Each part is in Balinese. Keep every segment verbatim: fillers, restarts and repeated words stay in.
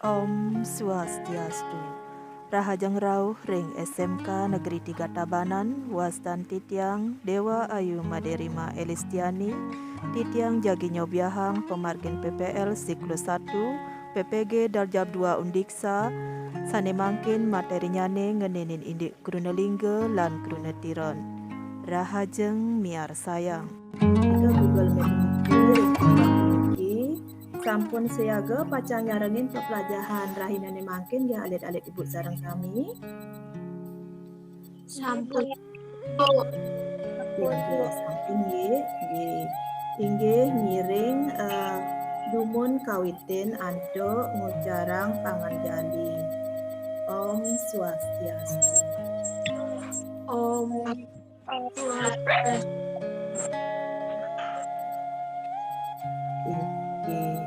Om Swastiastu. Rahajeng rauh ring S M K Negeri Tiga Tabanan, wastan titiang Dewa Ayu Maderima Elistiani, titiang jagi nyobiahang pamargin P P L siklus satu, P P G darjab dua Undiksa, sane mangkin materinyane ngenenin indik kruna lingga lan kruna tiron. Rahajeng miarsayang. Nika Google Meet niki, ring tempat niki, sampun siaga pacang nyarengin peplajahan rahinane mangkin, nggih, alit-alit ibu sareng sami? Sampun. Inggih, sampun, nggih. Nggih. Inggih, ngiring, eh, dumun kawitin antuk ngucarang panganjali. Om Swastiastu. Om. Inggih.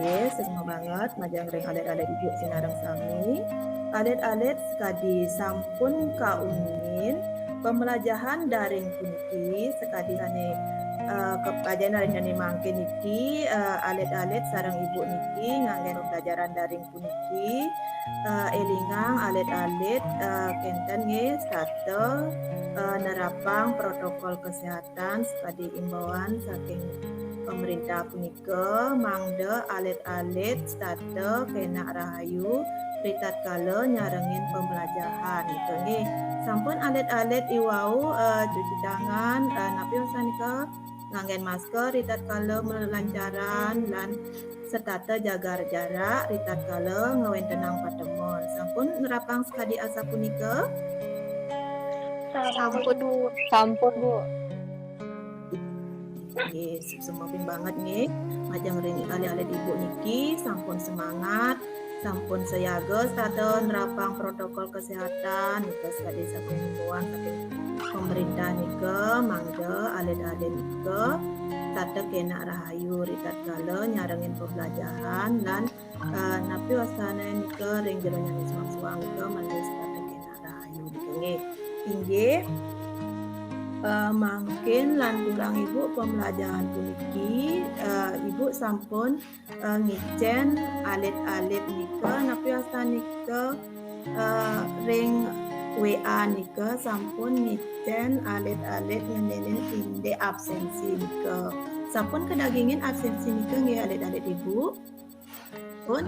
Nggih, suksma banget majeng ring alit-alit ibu sinareng sami. Alit-alit sakadi sampun kauningin pemelajahan daring puniki, sakadi sane, eh, kaplajahan daring sane mangkin niki, eh, alit-alit sareng ibu niki nganggen pembelajaran daring puniki, eh, elingang alit-alit, eh, kenten nggih, setata, eh, nerapang protokol kesehatan sakadi imbauan saking pemerintah punika, mangda alit-alit setata kenak rahayu ritatkala nyarengin pembelajahan. Nika nggih, sampun alit-alit iwau, eh, cuci tangan, eh, napi wastan nika, nganggen masker ritatkala malancaran lan setata jaga jarak ritatkala ngwentenang patemon. Sampun nerapang sakadi asapunika? Sampun, Bu. Sampun, Bu. Nggih, suksma banget nggih. Majeng ring alit-alit ibu niki sampun semangat, sampun siaga setata nerapang protokol kesehatan nika sakadi saking himbauan saking pemerintah nika, mangda alit-alit nika setata kenak rahayu ritatkala nyarengin pembelajahan lan, eh, napi wastane nika ring jero nyane suang-suang nika mangda setata kenak rahayu nika nggih. Inggih, eh, mangkin lanturang ibu pembelajahan puniki, eh, ibu sampun eh, ngicen alit-alit nika, napi wastan nika, eh, ring W A nika sampun ngicen alit-alit ngenenin indik absensi nika. Sampun kadagingin absensi nika nggih alit-alit ibu? Pun,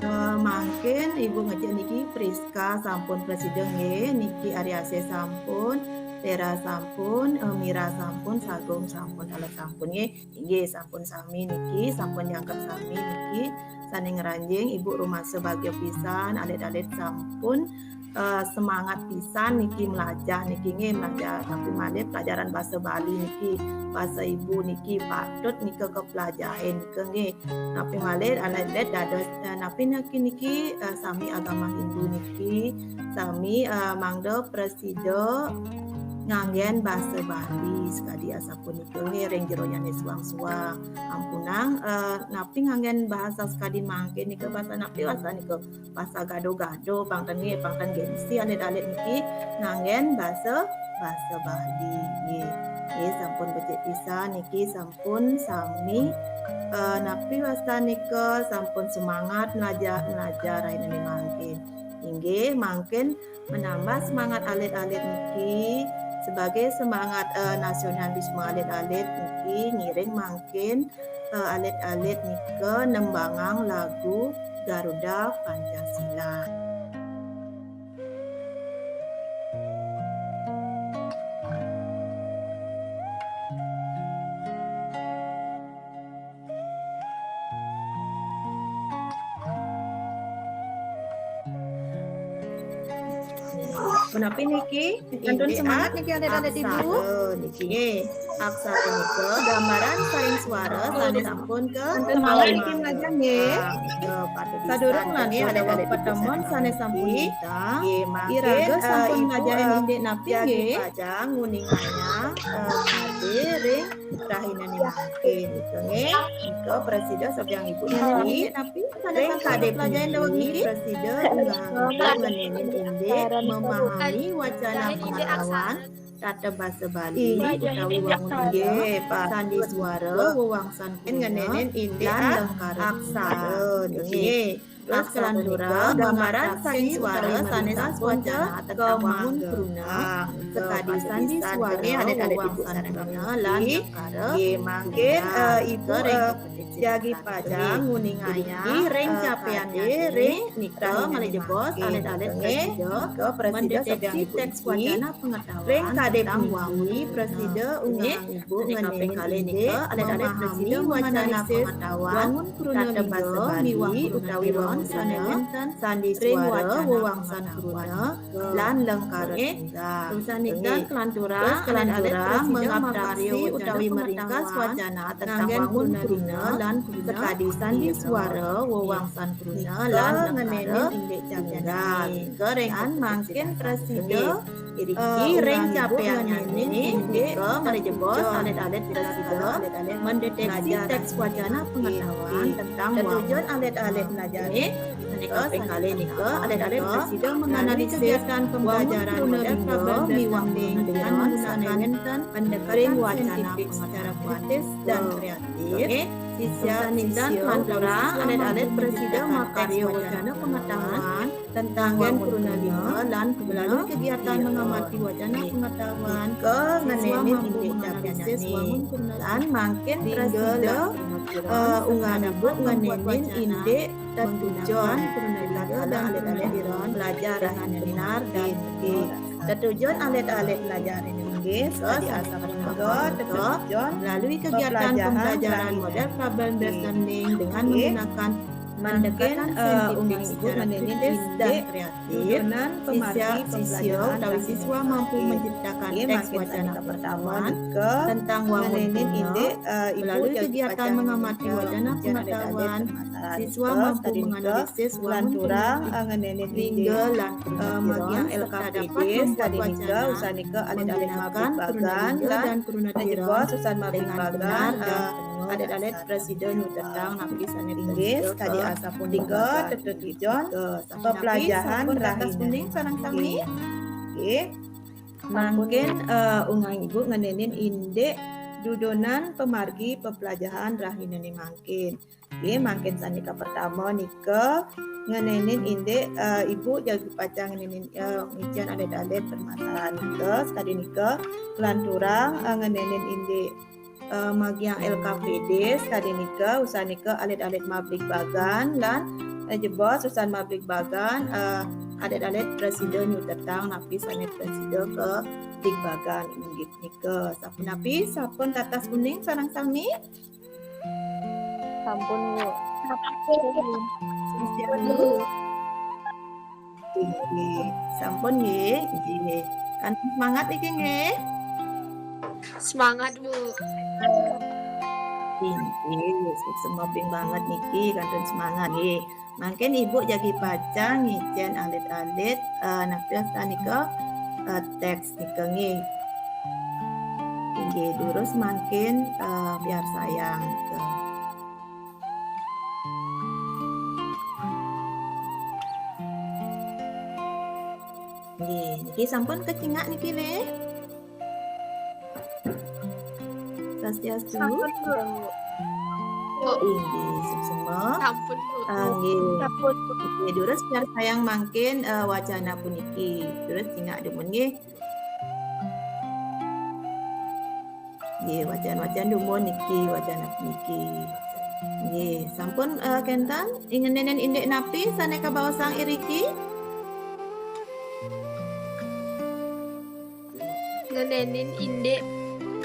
eh, mangkin ibu ngecek niki Priska sampun prasida nggih, niki Ariase sampun, Tera sampun, eh, Mira sampun, Sagum sampun, taler sampun nggih. Inggih, sampun sami niki, sampun nyangkep sami niki, sane ngranjing ibu rumasa bagia pisan, alit-alit sampun, eh, semangat pisan niki melajah niki nggih, melajah tapi malih pelajaran basa Bali niki, basa ibu niki patut nika kapelajahin nika nggih. Napi malih alit-alit dados, eh, napi niki niki, eh, sami agama Hindu niki, sami, eh, mangda prasida nganggen basa Bali sakadi asapunika nggih ring jero nyane suang-suang. Ampunang, eh, napi nganggen bahasa sakadi mangkin nika, basa napi wastan nika? Basa gado-gado, pang ten nggih, pang ten gengsi alit-alit niki nganggen basa, basa Bali nggih. Nggih, sampun becik pisan niki, sampun sami, eh, napi wastan nika, sampun semangat melajah, melajah rahinane mangkin. Inggih, mangkin menambah semangat alit-alit niki, sebagai semangat, eh, nasionalisme alit-alit niki, ngiring mangkin, eh, alit-alit nika nembangang lagu Garuda Pancasila. Punapi niki? Kantun indik semangat niki adik-adik ibu. Aksara niki nggih. Aksara nika gambaran saring suara sane sampun ka. Kantun semangat niki melajah nggih. Nika patut sadurung lantur adik-adik ibu patemon sane sampun nggih, mangkin, iraga, eh, sampun ibu, melajah, eh, indik napi nggih? Pacang nguningayang, eh, ade ring rahinane mangkin nika nggih. Nika prasida sobyang ibu niki. Napi sane sampun pelajahin daweg niki? Prasida unggahang ngenenin indik memahami wacana pengetahuan tata basa Bali utawi wangun inggih, sandi suara, wewangsan ngenenin indik aksara nggih. Terus kalanturang gambaran sandi suara sanés sampun wacana tentang wangun kruna, sakadi sandi suara, alit-alit ibu sareng kruna lan lengkara, nggih, mangkin, eh, ibu, eh, jagi pacang nguningayang ring capéan ring nika malih jebos alit-alit prasida mendeteksi teks wacana pengetahuan ring kadé tentang wangun prasida, unggah ibu ngenénin nika alit-alit prasida menganalisis wangun kruna lingga miwah utawi wangun sané wénten sandi suara wewangsan kruna lan lengkara tunggal. Usan nika kalanturang alit-alit prasida mengabstraksi utawi meringkas wacana tentang wangun kruna lan sakadi sandi suara wewangsan kruna lan lengkara indik tunggal. Nika ring mangkin prasida iriki ring capéannyané nika malih jebos alit-alit prasida mendeteksi teks wacana pengetahuan tentang wangun. Tetujon alit-alit melajar nika, alit-alit prasida menganalisis kegiatan pembelajaran model problem miwah dengan menggunakan pendekatan saintifik secara kritis dan kreatif. Sisya-sisya kalanturang alit-alit prasida makarya wacana pengetahuan tentang wangun kruna lingga lan melalui kegiatan mengamati wacana pengetahuan, siswa mampu menganalisis wangun kruna lan mangkin prasida, eh, unggah ibu ngenénin indik tetujon kruna lingga lan alit-alit pelajaran benar dan tetujon alit-alit pelajaran inggih, tetujon melalui kegiatan pembelajaran model problem based learning dengan menggunakan pendekatan saintifik secara kritis dan kreatif. Sisya, sisya utawi siswa mampu menciptakan teks wacana pengetahuan tentang wangun kruna melalui kegiatan mengamati wacana pengetahuan. Siswa mampu menganalisis wangun kruna lingga lan kruna tiron serta dapat membuat wacana menggunakan kruna lingga dan kruna tiron dengan benar dan penuh. Alit-alit prasida nyutetang napi sané inggih, kadi asapunika tetujon pepelajahan rahina. Kuning sareng sami. Nggih. Mangkin, eh, unggah ibu ngenénin indik dudonan pamargi pepelajahan rahinané mangkin. Nggih, mangkin sané kapertama nika ngenénin indik, eh, ibu jagi pacang ngenénin, eh, ngicén alit-alit permasalahan nika, sakadi nika kalanturang, eh, ngenénin indik eh, magiang L K P D sakadi nika, usan nika alit-alit mabligbagan lan, eh, jebos usan mabligbagan, eh, alit-alit prasida nyutetang napi sané prasida kabligbagan inggih nika. Sapunapi, sampun tatas kuning sareng sami? Sampun, Bu. Siap, Bu. Nggih, sampun nggih. Nggih. Kantun semangat niki nggih. Semangat, Bu. Inggih, suksma banget niki, kantun semangat nggih. Mangkin Ibu jagi pacang ngicén alit-alit, eh, napi wastanika, eh, teks nika nggih. Inggih, durus mangkin, eh, piarsayang nika. Nggih, niki sampun kacingak niki, Le? Swastiastu. Sampun, Bu. Oh, inggih, suksma. Sampun, Bu. Ah, nggih. Sampun, Bu. Nggih, durus piarsayang mangkin, eh, wacana puniki. Durus cingak dumun nggih. Nggih, wacan-wacan dumun niki, wacana puniki. Nggih, sampun, eh, kénten, ngenénin indik napi sané kabaosang iriki? Ngenénin indik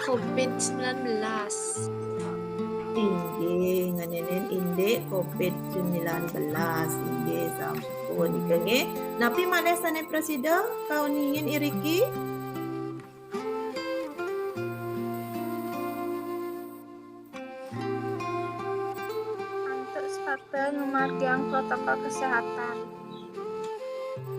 covid sembilan belas. Inggih, ngenénin indik covid sembilan belas. Inggih, sampun nika nggih. Napi malih sané prasida kauningin iriki? Antuk setata ngamargiang protokol kesehatan.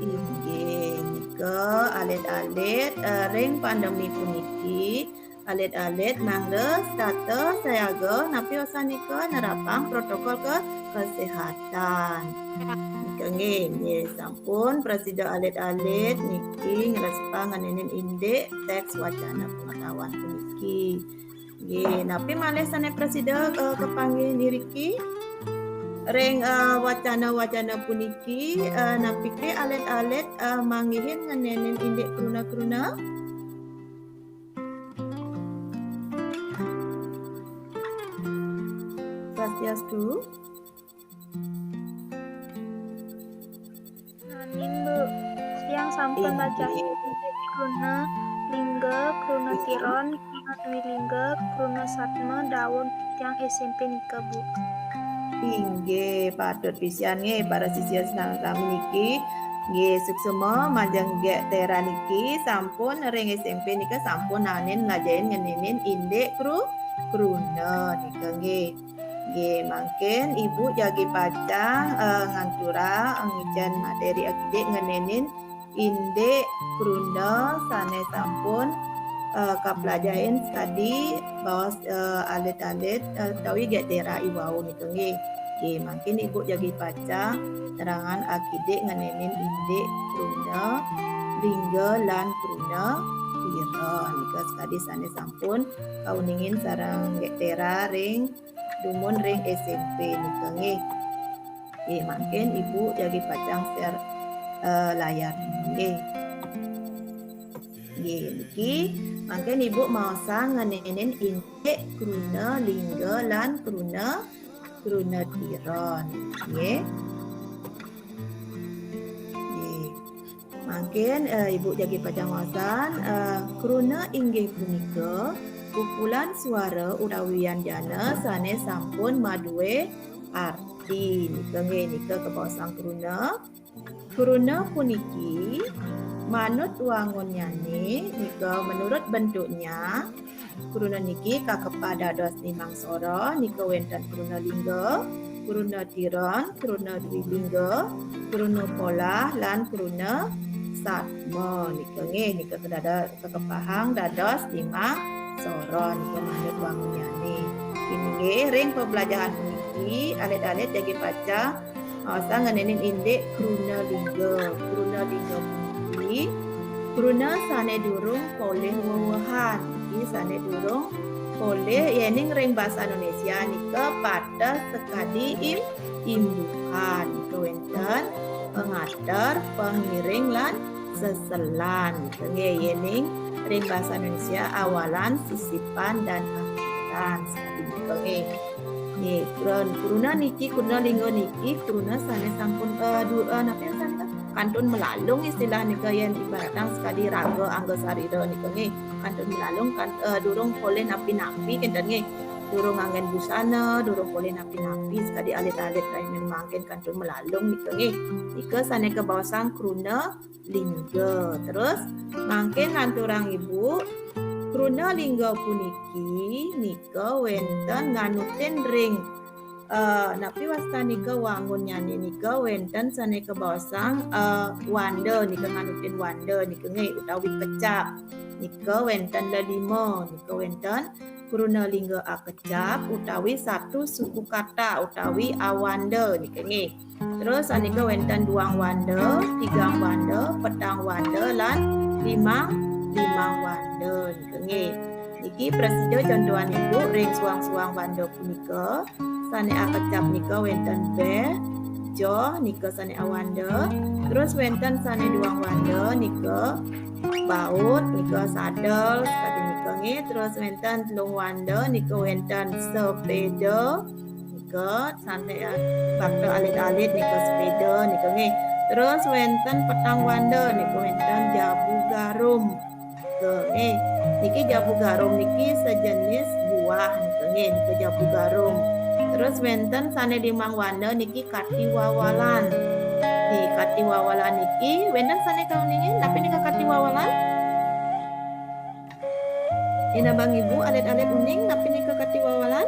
Inggih, nika alit-alit, eh, ring pandemi puniki, alit-alit mangda setata sayaga napi wastanika nerapang protokol ke-, kesehatan. Nika nggih, nggih, sampun prasida alit-alit niki ngresepang ngenénin indik teks wacana pengetahuan puniki. Nggih, napi malih sané prasida, eh, kapanggih iriki? Ring, eh, wacana-wacana puniki, eh, napiké alit-alit, eh, manggihin ngenénin indik kruna-kruna? Swastiastu. Naenin, Bu. Tiang sampun lajahin indik kruna lingga, kruna tiron, kruna dwi lingga, kruna satma, daweg tiang S M P nika, Bu. Inggih, patut pisan nggih para sisia sami niki. Nggih, suksma majeng Gék Tera niki sampun ring S M P nika sampun naenin lajahin ngenénin indik kru-, kruna nika nggih. Nggih, mangkin Ibu jagi pacang, eh, ngaturang, eh, ngicén materi akidik ngenénin indik kruna sané sampun, eh, kaplajahin sakadi baos, eh, alit-alit, eh, utawi Gék Tera iwau nika nggih. Nggih, mangkin Ibu jagi pacang nerangang akidik ngenénin indik kruna lingga lan kruna tiron nika sakadi sané sampun kauningin sareng Gék Tera ring dumun ring S M P nika nggih. Nggih, mangkin Ibu jagi pacang share, eh, layar nggih. Nggih, niki mangkin Ibu maosang ngenénin indik kruna lingga lan kruna, kruna tiron nggih. Nggih. Mangkin, eh, Ibu jagi pacang maosang, eh, kruna inggih punika kumpulan suara utawi wianjana sané sampun madué arti. Nika nggih, nika kabaosang kruna. Kruna puniki manut wangunnyané nika menurut bentuknya, kruna niki kakepah dados limang sora, nika wénten kruna lingga, kruna tiron, kruna dwi lingga, kruna polah, lan kruna satma. Nika nggih, nika kedada-, kakepahang dados limang sora, nika manut wangunnyané. Inggih, ring pablajahan puniki, alit-alit jagi pacang maosang ngenénin indik kruna lingga. Kruna lingga puniki kruna sané durung polih wewehan. Niki sané durung polih, yéning ring basa Indonesia nika pateh sakadi im-, imbuhan. Nika wénten pangater, pangiring, lan seselan. Nika nggih, yéning ring basa Indonesia awalan, sisipan, dan akhiran. Sakadi nika nggih. Nggih, krun-, kruna niki, kruna lingga niki, kruna sané sampun, eh, du-, eh, napi sané kantun malalung istilah nika yén ibaratang sakadi raga angga sarira nika nggih. Kantun malalung kan, eh, durung polih napi-napi kénten nggih. Durung nganggén busana, durung polih napi-napi sakadi alit-alit rahina mangkin kantun malalung nika nggih. Nika sané kabaosang kruna lingga. Terus mangkin lanturang Ibu, kruna lingga puniki nika wénten nganutin ring, eh, napi wastanika wangunnyané nika wénten sané kabaosang, eh, wanda nika nganutin wanda nika nggih utawi kecap. Nika wénten lelima, nika wénten kruna lingga akecap utawi satu suku kata utawi awanda nika nggih. Terus sané nika wénten duang wanda, tigang wanda, petang wanda, lan limang, limang wanda nika nggih. Niki prasida contohan Ibu ring suang-suang wanda punika. Sané akecap nika wénten béh, joh nika sané awanda. Terus wénten sané duang wanda nika baut nika sadel sakadi nika nggih. Terus wénten telung wanda nika wénten sepéda nika sané, eh, bakta alit-alit nika sepéda nika nggih. Terus wénten petang wanda nika wénten jabu garum. Nika nggih. Niki jabu garum niki sejenis buah nika nggih, nika jabu garum. Terus wénten sané limang wanda niki katiwawalan. Nggih, katiwawalan niki wénten sané kauningin napi nika katiwawalan? Inabang Ibu alit-alit uning napi nika katiwawalan?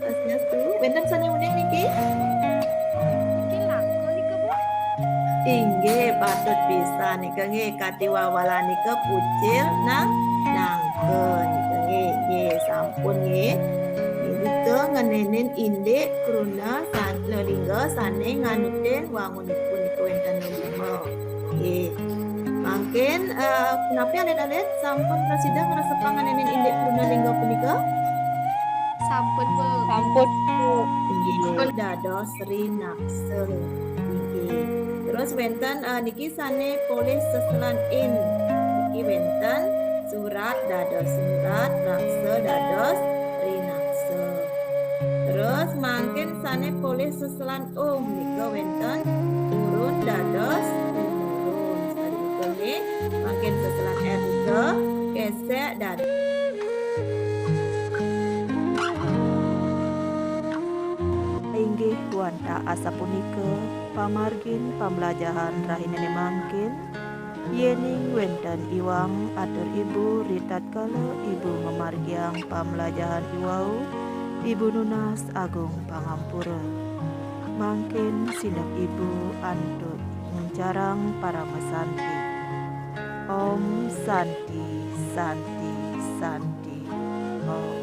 Swastiastu. Wénten sané uning niki? Niki langka nika, Bu. Inggih, patut pisan nika nggih, katiwawalan nika pucil nang nangka nika nggih. Nggih, sampun nggih. Nika ngenénin indik kruna san-, lingga sané nganutin wangunipun nika wénten lima. Nggih. Mangkin, eh, punapi alit-alit sampun prasida ngresepang ngenénin indik kruna lingga punika? Sampun, Bu. Sampun, Bu. Inggih, dados rinaksa. Inggih. Terus wénten, eh, niki sané polih seselan in. Niki wénten surat dados surat, raksa dados rinaksa. Terus mangkin sané polih seselan um, nika wénten turun dados tumurun. Selanjutnya, mangkin seselan R tiga, késék dados. Inggih wantah asapunika pamargin pamlajahan rahinané mangkin, yéning wénten iwang atur Ibu ritatkala Ibu mamargiang pamlajahan iwau, Ibu nunas agung pangampura. Mangkin sineb Ibu antuk nguncarang paramasanti. Om Santi, Santi, Santi. Om.